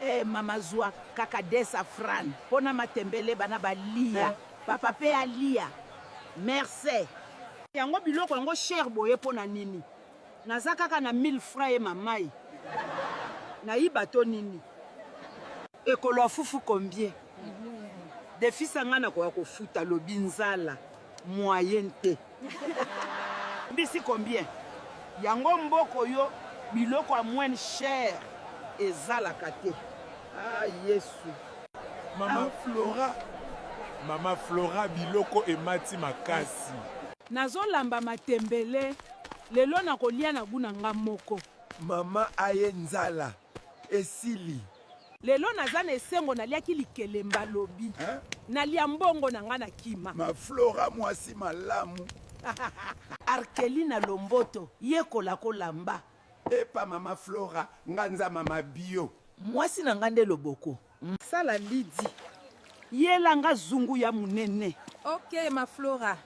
Eh mama zua kaka desa fran pona matembele bana ba lia papa pe alia mercè. Yango biloko yango cher boye pona nini? Naza kaka na 1000 francs ye mamai nayiba to nini? Ekolo ya fufu combien? Defisa nga nakoka kofuta lobi nzala moyen te. Mbisi combien? Yango mboko yo biloko ya moine cher ezalaka te ah yesu. Mama Flora Mama Flora biloko emati makasi. Nazo lamba matembele lelo nako lia na gout na nga moko. Maman aye nzala esili. Lelo naza na esengo naliaki likelemba lobi nalia mbongo na nga na kima. Ma Flora mwasi malamu. Arkelina Lomboto yekola ko lamba. Epa mama Flora nga nza mama bio. Mwasi na nga nde loboko. Sala lidi yela nga zungu ya munene. Ok ma Flora.